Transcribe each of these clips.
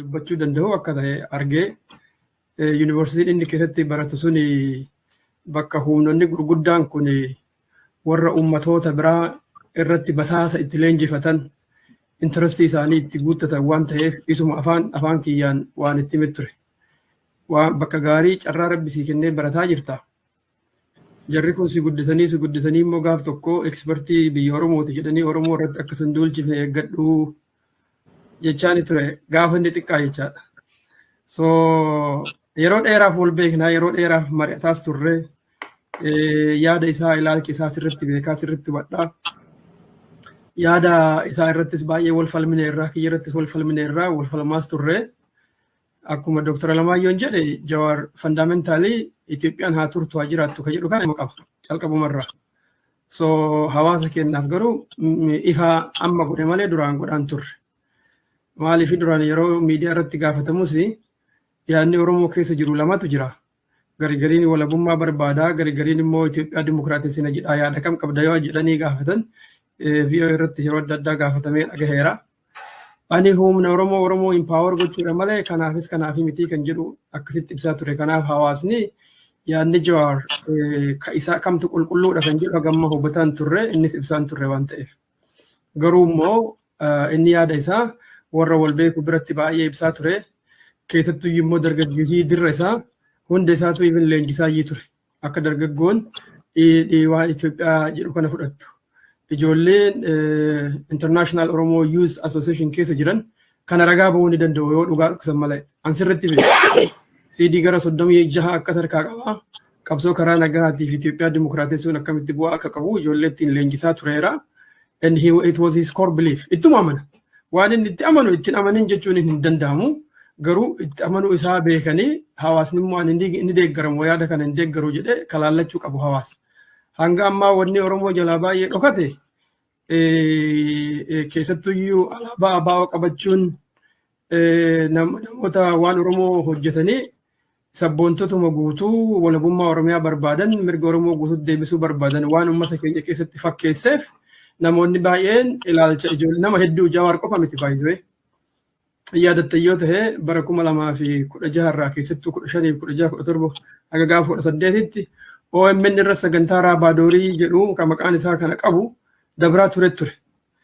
Dubbachuu danda'u akka ta'e argee, yuunivarsiitiin inni keessatti baratu suni bakka humnoonni gurguddaan kun warra ummatoota biraa irratti basaasa itti leenjifatan, interestii isaanii itti guuttatan waan ta'eef, isuma afaan kiyyaan waan itti hime ture. Waan bakka gaarii carraa Rabbi sii kennee barataa jirta. Jarri kun si guddisanii si guddisanii immoo gaaf tokko expertii biyya Oromooti jedhanii Oromoo irratti akka sin duulchifne eeggadhu jechaani ture gaafa inni xiqqaa jechaadha. So yeroo dheeraaf wal beeknaa, yeroo dheeraaf mari'ataas turre, yaada isaa, ilaalchi isaa sirriitti beekaa, sirriitti hubadhaa. Yaada isaa irrattis baay'ee wal falmine irraa, kiyya irrattis wal falmine irraa, wal falmaas turre. Akkuma Dr. Alamaayyoo jedhe, Jawaar fundamentally Itoophiyaan haa turtu, haa jiraattu kan jedhu kana qaba calqabumarraa. So hawaasa keenyaaf garuu ifa amma godhe malee duraan godhaan turre. Maaliif, duraan yeroo miidiyaa irratti gaafatamus yaadni Oromoo keessa jiru lamatu jira. Garigariin walabummaa barbaadaa, garigariin immoo Itoophiyaa dimokiraatessina jedhaa, yaada kam qabda yoo jedhanii gaafatan, VOA irratti yeroo adda addaa gaafatamee dhagaheera. Ani humna Oromoo, Oromoo empower gochuudha malee kanaafis kanaaf mitii kan jedhu akkasitti ibsaa ture. Kanaaf hawaasni yaadni Jawaar isaa kamtu qulqulluudha kan jedhu hagamma hubataan turre, innis ibsaan turre waan ta'eef. Garuu immoo inni yaada isaa warra wal beeku biratti baay'ee ibsaa ture. Keessattuu immoo dargaggeessii dirra isaa hunda isaatu even leenjisaa ture. Akka dargaggoon waan Itoophiyaa jedhu kana fudhattu. Ijoolleen International Oromo Youth Association keessa jiran kana ragaa bahuu ni danda'u yoo dhugaa dhoksan malee. An sirriitti beeku. CD gara 36 akkas harkaa qaba. Qabsoo karaa nagahaatii fi Itoophiyaa dimokiraatessuun akkamitti bu'aa akka qabu ijoollee ittiin leenjisaa tureera. And it was his core belief. Ittuma amana. Waan inni itti amanu ittiin amanin jechuun hin danda'amu. Garuu itti amanuu isaa beekanii hawaasni immoo inni deeggaramu yaada kana hin deeggaru jedhee kalaallachuu qabu hawaasa. Hanga ammaa wanni Oromoo jalaa baay'ee dhokate, keessattuyyuu alaabaa ABO qabachuun namoota waan Oromoo hojjetanii sabboontotuma guutuu walabummaa Oromiyaa barbaadan, mirga Oromoo guutuutti deebisuu barbaadan waan uummata keenya keessatti fakkeesseef, namoonni baay'een ilaalcha ijoollee nama hedduu, Jawaar qofa miti baay'isee. Yaadatta yoo ta'e, bara 2016 irraa, keessattuu 15, 16, 17 haga gaafa 18tti OMN irra sagantaa Raabaadorii jedhu kan maqaan isaa kana qabu dabraa ture ture.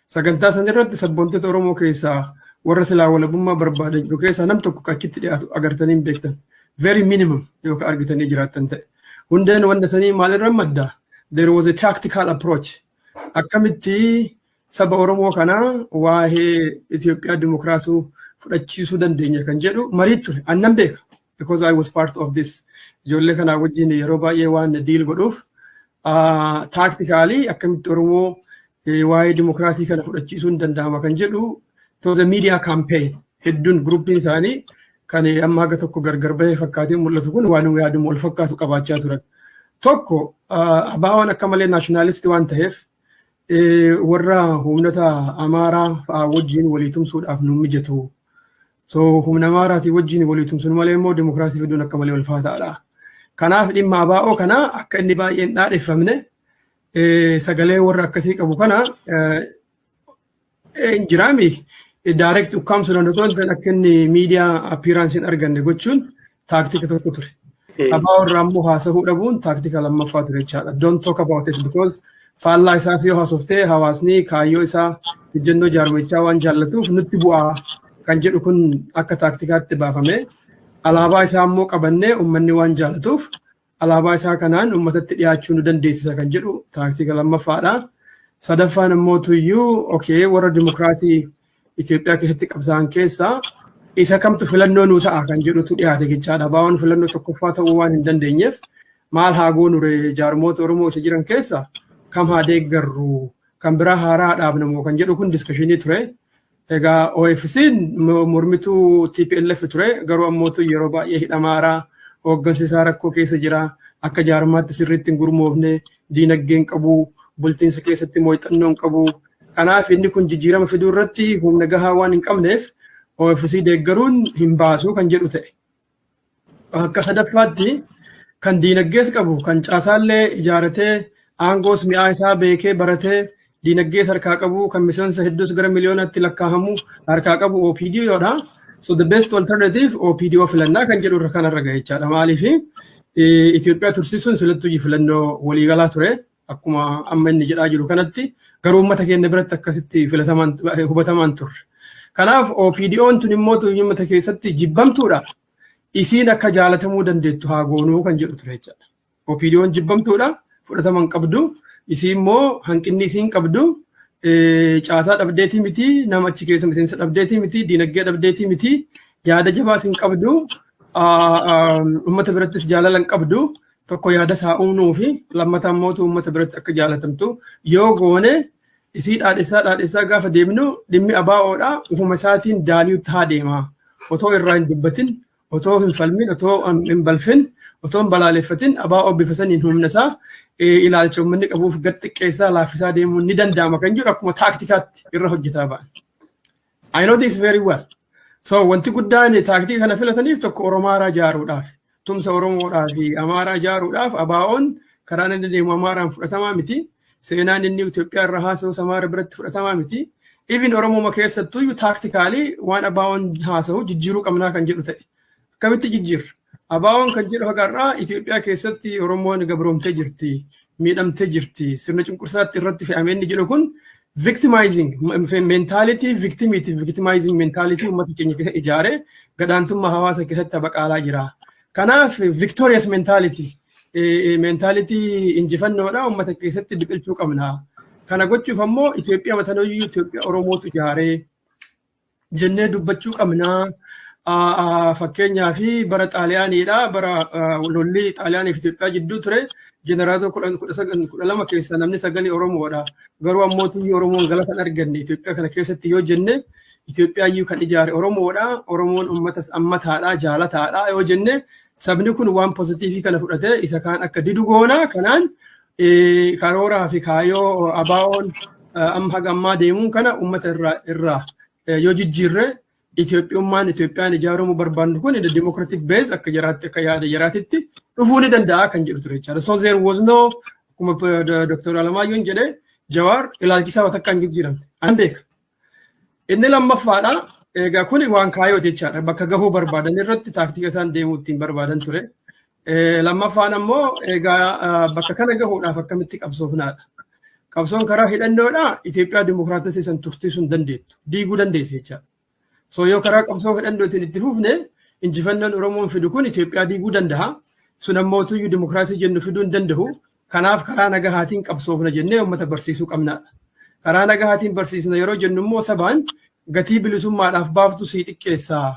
Sagantaa san irratti sabboontota Oromoo keessaa warra silaa walabummaa barbaadan jiru keessaa nam tokko achitti dhiyaatu agartanii hin beektan. Very minimum yookaan argitanii jiraattan ta'e. Hundeen wanta sanii maalirra madda? There was a tactical approach. Akkamitti saba Oromoo kanaa waa'ee Itoophiyaa dimokiraasuu fudhachiisuu dandeenya kan jedhu marii ture. Annan beeka. Because I was part of this. Ijoollee kanaa wajjin yeroo baay'ee waan deal godhuuf, tactically akkamitti Oromoo waa'ee dimokiraasii kana fudhachiisuun danda'ama kan jedhu it was a media campaign. Hedduun groupiin isaanii kan amma haga tokko gargar bahee fakkaatee mul'atu kun waan yaaduma wal fakkaatu qabaachaa turan. Tokko, ABO'n akka malee nationalistii waan ta'eef warra humnoota Amaaraa fa'aa wajjin walii tumsuudhaaf nu mijatu. So humna Amaaraatii wajjin walii tumsuun malee immoo dimokiraasii fiduun akka malee ulfaataadha. Kanaaf dhimma ABO kana akka inni baay'een dhaadheffamne, sagalee warra akkasii qabu kana hin jiraami direct ukkaamsuu danda'u ta'an, akka inni miidiyaa appearance hin arganne gochuun taaktika tokko ture. ABO irraa immoo haasa'uu dhabuun taaktika lammaffaa ture jechaadha. Don't talk about it, because faallaa isaas yoo haasoftee hawaasni kaayyoo isaa, ejjennoo jaarmichaa waan jaallatuuf nutti bu'aa kan jedhu kun akka taaktikaatti baafame. Alaabaa isaa immoo qabannee uummanni waan jaallatuuf alaabaa isaa kanaan uummatatti dhiyaachuu nu dandeessisa kan jedhu taaktika lammaffaadha. Sadaffaan immoo tuyyuu, okay, warra dimokiraasii Itoophiyaa keessatti qabsaa'an keessaa isa kamtu filannoo nuu ta'a kan jedhutu dhiyaate jechaadha. ABO'n filannoo tokkoffaa ta'uu waan hin dandeenyeef, maal haa goonure, jaarmoota Oromoo isa jiran keessa kam haa deeggarru, kan biraa haaraa dhaabnamoo kan jedhu kun discussionii ture. Egaa OFC'n mormituu TPLF ture, garuu ammootu yeroo baay'ee hidhamaaraa, hooggansi isaa rakkoo keessa jira, akka jaarmaatti sirriitti hin gurmoofne, diinagdeen qabu, bultiinsa keessatti muuxannoo hin qabu. Kanaaf inni kun jijjiirama fiduu irratti humna gahaa waan hin qabneef OFC deeggaruun hin baasu kan jedhu ta'e. Akka sadaffaatti kan diinagdees qabu, kan caasaallee ijaaratee, aangoos mi'aa isaa beekee baratee, diinagdees harkaa qabu, kan miseensa hedduus gara miliyoonatti lakkaa'amu harkaa qabu OPDOdha. So the best alternative OPDO filannaa kan jedhu irra kanarra gahe jechaadha. Maaliif, Itoophiyaa tursiisuun silattuu filannoo waliigalaa ture. Akkuma amma inni jedhaa jiru kanatti garuu uummata keenya biratti akkasitti filatamaan hubatamaan turre. Kanaaf OPDO'n tun immoo uummata keessatti jibbamtuudha. Isiin akka jaalatamuu dandeettu haa goonuu kan jedhu ture jechaadha. OPDO'n jibbamtuudha, fudhatama hin qabdu. Isii immoo hanqinni isiin qabdu caasaa dhabdeetii miti, nama achi keessa miseensa dhabdeetii miti, diinagdee dhabdeetii miti, yaada jabaas hin qabdu, uummata birattis jaalala hin qabdu. Tokko yaada isaa uumuu fi lammataa immoo uummata biratti akka jaalatamtu yoo goone, isii dhaadhessaa dhaadhessaa gaafa deemnu, dhimmi ABO'dha ufuma isaatiin daaliitti haa deema. Otoo irraa hin dubbatin, otoo hin falmin, otoo hin balfin, otoo hin balaaleffatin, ABO bifa saniin humna isaa ilaalcha uummanni qabuuf gad xiqqeessaa laaffisaa deemuun ni danda'ama kan jedhu akkuma tacticaatti irra hojjetaa ba'an. I know this very well. So wanti guddaan taaktika kana filataniif tokko Oromaaraa ijaaruudhaaf, tumsa Oromoodhaa fi Amaaraa ijaaruudhaaf. ABO'n karaan inni deemu Amaaraan fudhatamaa miti. Seenaan inni Itoophiyaa irra haasa'u Amaara biratti fudhatamaa miti. Even Oromooma keessattuu tactically waan ABO'n haasa'u jijjiiruu qabnaa kan jedhu ta'e. Akkamitti jijjiirra? ABO'n kan jedhu hagarraa Itoophiyaa keessatti Oromoon gabroomtee jirti, miidhamtee jirti, sirna cunqursaatti irratti fe'amee inni jedhu kun victimizing mentality, victimity, victimizing mentality uummata keenya keessa ijaaree gadaantummaa hawaasa keessatti baqaalaa jira. Kanaaf victorious mentality, mentality injifannoodha uummata keessatti biqilchuu qabna. Kana gochuuf ammoo Itoophiyaa matanoyyuu Itoophiyaa Oromootu ijaaree jennee dubbachuu qabna. Fakkeenyaa fi bara Xaaliyaaniidha. Bara lolli Xaaliyaanii fi Itoophiyaa jidduu ture, jeneraalota 12 keessa namni sagalii Oromoodha. Garuu ammoo tuyyi Oromoon galata hin arganne Itoophiyaa kana keessatti yoo jenne, Itoophiyaa iyyuu kan ijaare Oromoodha. Oromoon uummata ammataadha, jaalataadha yoo jenne, sabni kun waan positive kana fudhatee isa kaan akka didu goona. Kanaan karooraa fi kaayyoo ABO'n amma haga ammaa deemuun kana uummata irraa yoo jijjiirre, Itoophiyummaan Itoophiyaan ijaaramuu barbaannu kun democratic base akka jaraatti, akka yaada jaraatitti dhufuu ni danda'a kan jedhu ture jechaadha. So there was no, akkuma Dr. Alamaayyoon jedhe, Jawaar ilaalchisaa waan takka hin jijjiiramne. An beeka. Inni lammaffaadha. Egaa kuni waan kaayyooti jechaadha. Bakka gahuu barbaadan irratti taaktika isaan deemuu ittiin barbaadan ture. Lammaffaan ammoo egaa bakka kana gahuudhaaf akkamitti qabsoofnaadha. Qabsoon karaa hidhannoodha. Itoophiyaa dimokiraatessii san tursiisuu hin dandeettu. Diiguu dandeessi jechaadha. So yoo karaa qabsoo hidhannootiin itti fufne, injifannoon Oromoon fidu kun Itoophiyaa diiguu danda'a. Sun ammoo tuyyuu dimokiraasii jennu fiduu hin danda'u. Kanaaf karaa nagahaatiin qabsoofna jennee uummata barsiisuu qabnaadha. Karaa nagahaatiin barsiisna yeroo jennu immoo sabaan gatii bilisummaadhaaf baaftu sii xiqqeessaa.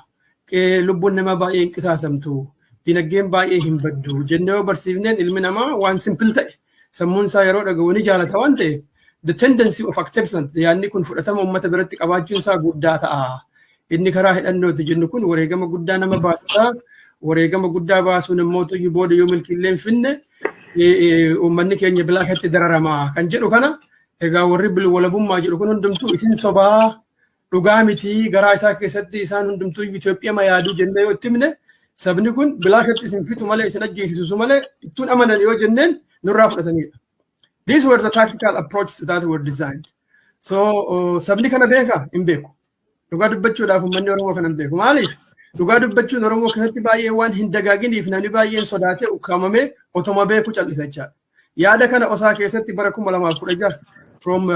Lubbuun nama baay'ee hin qisaasamtu. Dinagdeen baay'ee hin baddu. Jennee yoo barsiifneen, ilmi namaa waan simple ta'e sammuun isaa yeroo dhaga'u ni jaalata waan ta'eef, the tendency of acceptance, yaadni kun fudhatama uummata biratti qabaachuun isaa guddaa ta'a. Inni karaa hidhannooti jennu kun wareegama guddaa nama baasisaa. Wareegama guddaa baasuun immoo xuyyi booda yoo milkiillee hin finne, uummanni keenya bilaashatti dararama kan jedhu kana, egaa warri walabummaa jedhu kun hundumtuu isin sobaa, dhugaa miti, garaa isaa keessatti isaan hundumtuu Itoophiyaa ma yaaduu jennee yoo itti himne, sabni kun bilaashatti isin fitu malee, isin ajjeesisu malee ittuun amanan yoo jenneen nurraa fudhatanidha. These were the tactical approaches that were designed. So sabni kana beeka hin beeku. Dhugaa dubbachuudhaaf uummanni Oromoo kana hin beeku. Maaliif? Dhugaa dubbachuun Oromoo keessatti baay'ee waan hin dagaaginiif, namni baay'een sodaatee ukkaamamee otoma beeku cal'isa jechaadha. Yaada kana OSA keessatti bara 2016 from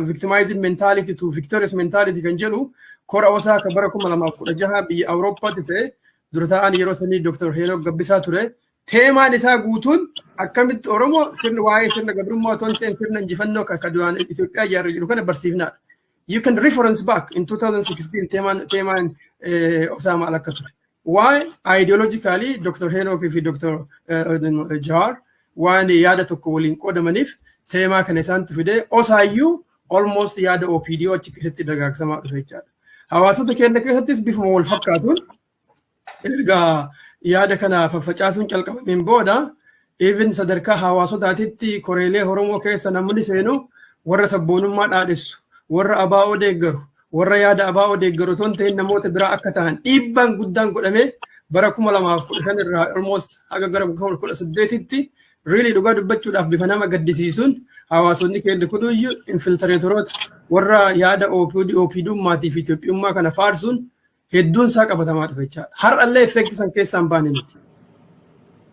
victimizing mentality to victorious mentality kan jedhu, kora OSA kan bara 2016 biyya Awurooppaatti ta'e, dura ta'an yeroo sanii Dr. Heenok Gabbisaa ture. Themeaan isaa guutuun akkamitti Oromoo sirni waa'ee sirna gabrummaa otoo hin ta'in sirna injifannoo kan duraan Itoophiyaa ijaarra jiru kana barsiifnaadha. You can reference back in 2016 themeaan OSA maal akka ture. Why? Ideologically Dr. Heenok fi Dr. Jawar waan yaada tokko waliin qoodamaniif themeaa kana isaantu fide. OSAyyuu almost yaada OPDO achi keessatti dagaagsamaa dhufe jechaadha. Hawaasota keenya keessattis bifuma wal fakkaatuun erga yaada kana faffacaasuun calqabameen booda, even sadarkaa hawaasotaatitti koreelee Oromoo keessa namni seenu warra sabboonummaa dhaadessu, warra ABO deeggaru, warra yaada ABO deeggaru otoo hin ta'in namoota biraa akka ta'an dhiibbaan guddaan godhamee, bara 2015 irraa almost haga gara 2018tti, really dhugaa dubbachuudhaaf bifa nama gaddisiisuun hawaasonni keenya kunuyyuu infiltratoroota Warra yaada OPDummaatii fi Itoophiyummaa kana faarsuun hedduun isaa qabatamaa dhufe jechaadha. Har'allee effect san keessaa hin baane miti.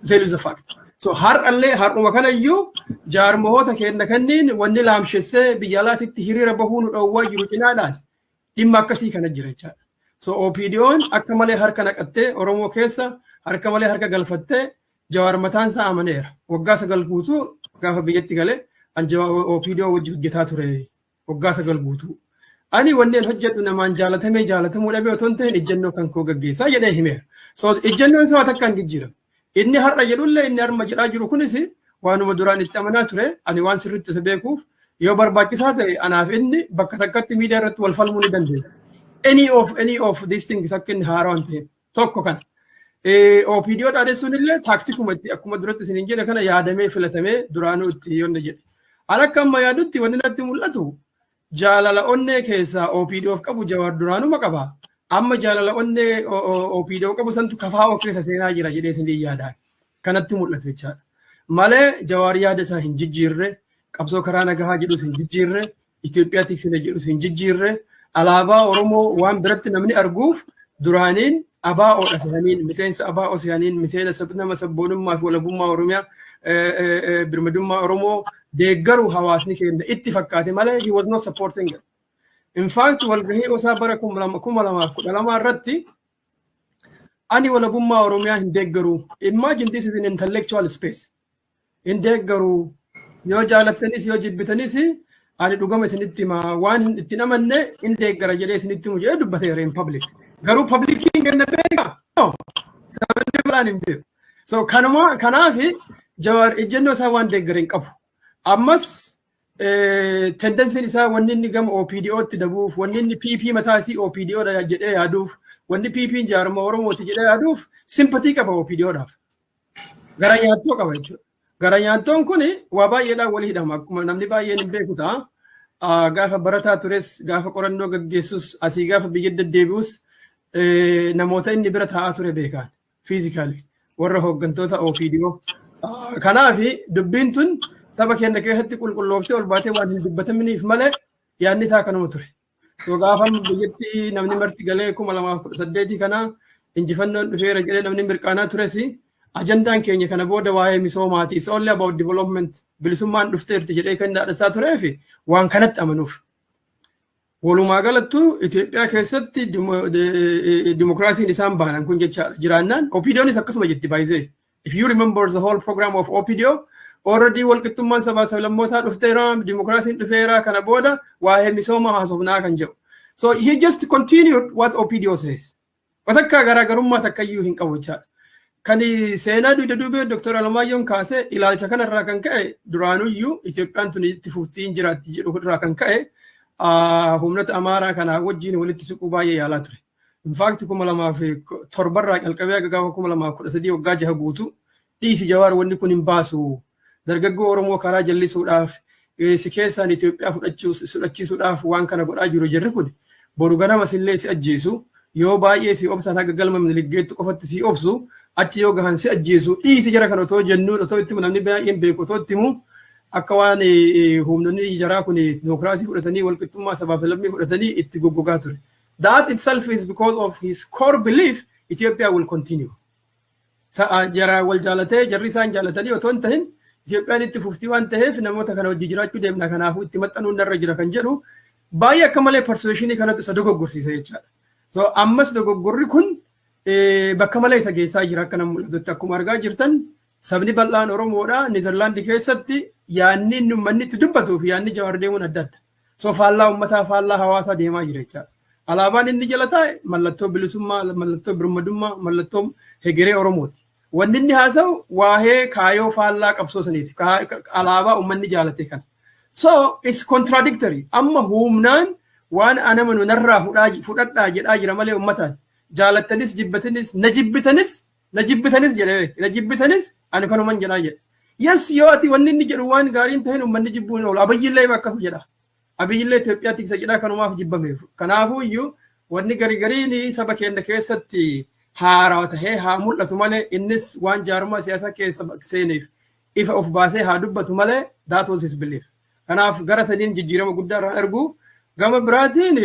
To tell you the fact. So har'allee, har'uma kanayyuu, jaarmoota keenya kanneen wanni laamshessee biyya alaatitti hiriira bahuu nu dhoowwaa jiru cinaadhaan dhimma akkasii kana jira jechaadha. So OPDO'n akka malee harka naqattee, Oromoo keessa harka malee harka galfattee, Jawaar mataan isaa amaneera. Waggaa 9 guutuu gaafa biyyatti galee OPDO wajji hojjetaa ture waggaa 9 guutuu. Ani wanneen hojjedhu namaan jaalatamee jaalatamuu dhabee otoo hin ta'in ejjennoo kan koo gaggeessaa jedhee himeera. So ejjennoon isaa takka hin jijjiiramu. Inni har'a jedhullee, inni harma jedhaa jiru kunis waanuma duraan itti amanaa ture. Ani waan sirriitti isa beekuuf, yoo barbaachisaa ta'e anaaf inni bakka takkatti miidiyaa irratti wal falmuu ni dandeenya. Any of these things akka inni haaraa waan ta'eef tokko kana. OPDO dhaadessuun illee taaktikuma itti akkuma duratti isiniin jedhe kana yaadamee filatamee duraanuu itti yoonna jedhe. An akka amma yaadutti wanti natti mul'atu, jaalala onnee keessaa OPDOf qabu Jawaar duraanuma qaba. Amma jaalala onnee OPDO qabu santu KFO keessa seenaa jira jedheetiin yaadaan. Kanatti mul'atu jechaadha. Malee Jawaar yaada isaa hin jijjiirre, qabsoo karaa nagahaa jedhus hin jijjiirre, Itoophiyaa tiksine jedhus hin jijjiirre, alaabaa Oromoo waan biratti namni arguuf duraaniin ABO'dha sehaniin, miseensa ABO sehaniin, miseensa nama sabboonummaa fi walabummaa Oromiyaa, birmadummaa Oromoo deeggaru hawaasni keenya itti fakkaate malee he was not supporting it. In fact, walgahii osaa bara 2012 irratti ani walabummaa Oromiyaa hin deeggaru. Imagine, this is an intellectual space. Hin deeggaru. Yoo jaalattanis yoo jibbitanis ani dhugama isinitti hima, waan ittiin amanne hin deeggara jedhee isinitti himu jedhee dubbateera in public. Garuu publiciin kenna beekaa? No. Sababni biraan hin beeku. So kanuma kanaafi Jawaar ejjennoo isaa waan deeggare hin qabu. Ammas tendencyn isaa, wanni inni gama OPDOtti dabuuf, wanni inni PP mataa isii OPDO dha jedhee yaaduuf, wanni PP'n jaarma Oromooti jedhee yaaduuf, sympathy qaba OPDOdhaaf. Gara nyaattoo qaba jechuudha. Gara nyaattoon kun waa baay'eedhaan walii hidhama. Akkuma namni baay'een hin beeku ta'a. Gaafa barataa tures, gaafa qorannoo gaggeessus, asii gaafa biyya deddeebi'us, namoota inni bira taa'aa ture beekaan physically warra hooggantoota OPDO. Kanaaf dubbiin tun saba keenya keessatti qulqullooftee ol baatee waan hin dubbataminiif malee yaadni isaa kanuma ture. So gaafa biyyatti namni marti galee 2018 kana injifannoon dhufeera jedhee namni mirqaanaa tures, ajandaan keenya kana booda waa'ee misoomaati. It's only about development. Bilisummaan dhufteerti jedhee kan dhaadhessaa tureef waan kanatti amanuuf. Walumaa galattuu Itoophiyaa keessatti dimokiraasiin isaan baanan kun jechaadha. Jiraannaan OPDOnis akkasuma jetti baay'isee. If you remember the whole program of OPDO, already walqixxummaan sabaa sablammootaa dhufteera, dimokiraasiin dhufeera, kana booda waa'ee misooma haasofnaa kan jedhu. So he just continued what OPDO says. Watakka garaagarummaa takkayyuu hin qabu jechaadha. Kan seenaa dugda duubee Dr. Alamaayyoon kaase, ilaalcha kanarraa kan ka'e, duraanuyyuu Itoophiyaan tun itti fuftii hin jiraatti jedhu irraa kan ka'e, humnoota Amaaraa kanaa wajjin walitti siquu baay'ee yaalaa ture. In fact, 2007rraa calqabee haga gaafa 2013 waggaa 6 guutuu, dhiisi Jawaar, wanni kun hin baasu. Dargaggoo Oromoo karaa jallisuudhaaf, si keessaan Itoophiyaa fudhachiisuudhaaf waan kana godhaa jiru jirri kun boru ganama sillee si ajjeesu, yoo baay'ee si obsan haga galma Minilikgeettu qofatti si obsu, achi yoo gahan si ajjeesu, dhiisi jara kana otoo jennuun, otoo itti namni baay'een beeku otoo itti himu, akka waan humnoonni jaraa kun dimokiraasii fudhatanii, walqixxummaa sabaaf lammii fudhatanii itti goggogaa ture. That itself is because of his core belief Ethiopia will continue. Jara wal jaalatee, jarri isaan jaalatanii otoo hin tahin, Itoophiyaan itti fuftii waan ta'eef namoota kana hojii jiraachuu deemna, kanaafuu itti maxxanuun narra jira kan jedhu, baay'ee akka malee persuasionii kanatu isa dogoggorsiisa jechaadha. So ammas dogoggorri kun bakka malee isa geessaa jira akka nama mul'atutti. Akkuma argaa jirtan, sabni bal'aan Oromoodha. Niizerlaandi keessatti yaanni inni uummanni itti dubbatuu fi yaanni Jawaar deemuun adda adda. So faallaa uummataa, faallaa hawaasaa deemaa jira jechaadha. Alaabaan inni jala taa'e mallattoo bilisummaa, mallattoo birmadummaa, mallattoo hegeree Oromooti. Wanni inni haasa'u waa'ee kaayoo faallaa qabsoo saniiti. Alaabaa uummanni jaalate kana. So it's contradictory. Amma humnaan waan anamanu narraa fudhadhaa jedhaa jira malee uummataan. Jaalattanis jibbatanis, na jibbitanis, na jibbitanis jedhee, na jibbitanis ani kanuman jedhaa jedhe. Yes, yoo ati wanni inni jedhu waan gaariin ta'in uummanni jibbuun oolu. Abiyyillee akkasuma jedha. Abiyyillee Itoophiyaa tiksa jedhaa kanumaaf jibbameef. Kanaafuu iyyuu wanni garii gariin saba keenya keessatti haarawaa tahee haa mul'atu malee, innis waan jaarummaa siyaasaa keessa seeneef ifa of baasee haa dubbatu malee, that was his belief. Kanaaf gara sadiin jijjiirama guddaa irraa argu. Gama biraatiin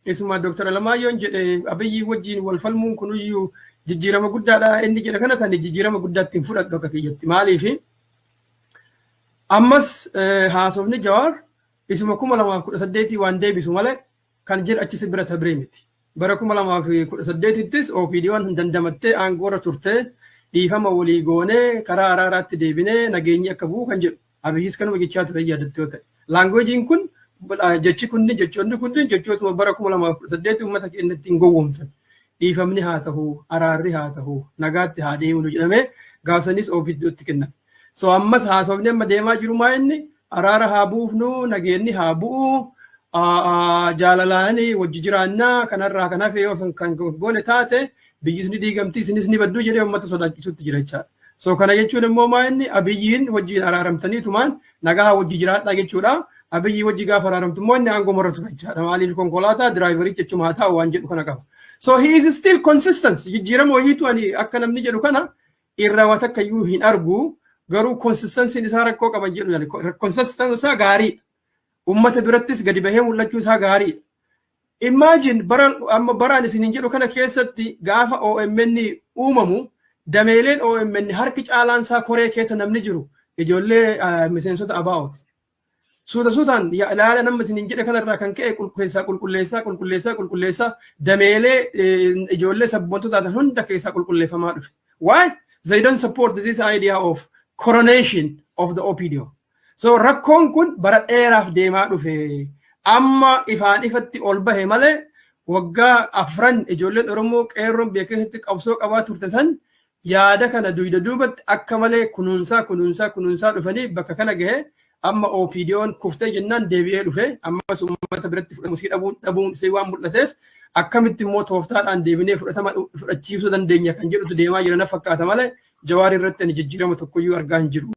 isuma Dr. Alamaayyoon jedhe, Abiyyi wajjin wal falmuun kunuyyuu jijjiirama guddaadha inni jedhe kana sani jijjiirama guddaatti hin fudhadhu akka kiyyatti. Maaliif? Ammas haasofni Jawaar isuma 2018 waan deebisu malee kan jedhu achisi bira tabree miti. Bara 2018ttis OPDO'n dandamattee aangoorra turtee, dhiifama walii goonee karaa araaraatti deebinee nageenyi akka bu'u kan jedhu. Abiyyis kanuma jechaa ture, yaadattoo ta'e. Languageiin kun, jechi kunni, jechoonni kunniin jechootuma bara 2018 uummata keenya ittiin gowwoomsan. Dhiifamni haa ta'u, araarri haa ta'u, nagaatti haa deemnu jedhamee gaafsanis OPDOtti kennan. So ammas haasofni amma deemaa jiru maa inni araara haa buufnu, nageenyi haa bu'u, jaalalaanii wajji jiraannaa, kanarraa kan hafe yoo kan goone taate biyyis ni diigamti, isinis ni badduu jedhee uummata sodaachisuutti jira jechaadha. So kana jechuun immoo maa inni Abiyyiin wajjiin araaramtaniitumaan nagaa wajji jiraadhaa jechuudha. Abiyyi wajji gaafa araaramtu immoo inni aangoo marra tura jechaadha. Maaliif? Konkolaataa driverichi jechuma haa ta'u waan jedhu kana qaba. So he is still consistent. Jijjiirama wayiitu ani akka namni jedhu kana irraa waan takka iyyuu hin argu. Garuu consistencyn isaa rakkoo qaban jedhu. Consistency isaa gaariidha. Uummata birattis gadi bahee mul'achuu isaa gaariidha. Imagine, bara amma baraan isiniin jedhu kana keessatti gaafa OMN uumamu, dameeleen OMN harki caalaan isaa koree keessa namni jiru ijoollee miseensota ABO'ti. Suuta suutaan ilaala nama isiniin jedhe kanarraa kan ka'e keessaa qulqulleessaa, qulqulleessaa, qulqulleessaa, dameelee ijoollee sabboontota ta'an hunda keessaa qulqulleeffamaa dhufe. Why? They don't support this idea of coronation of the OPDO. So rakkoon kun bara dheeraaf deemaa dhufe. Amma ifaan ifatti ol bahe malee waggaa 4 ijoolleen Oromoo qeerroon biyya keessatti qabsoo qabaa turte san yaada kana duyda duubatti akka malee kunuunsaa, kunuunsaa, kunuunsaa dhufanii bakka kana gahe. Amma OPDO'n kuftee jennaan deebi'ee dhufe. Ammas uummata biratti fudhamusii dhabuun isee waan mul'ateef, akkamitti immoo tooftaadhaan deebinee fudhatama fudhachiisuu dandeenya kan jedhutu deemaa jira na fakkaata malee Jawaar irratti ani jijjiirama tokkoyyuu argaa hin jiru.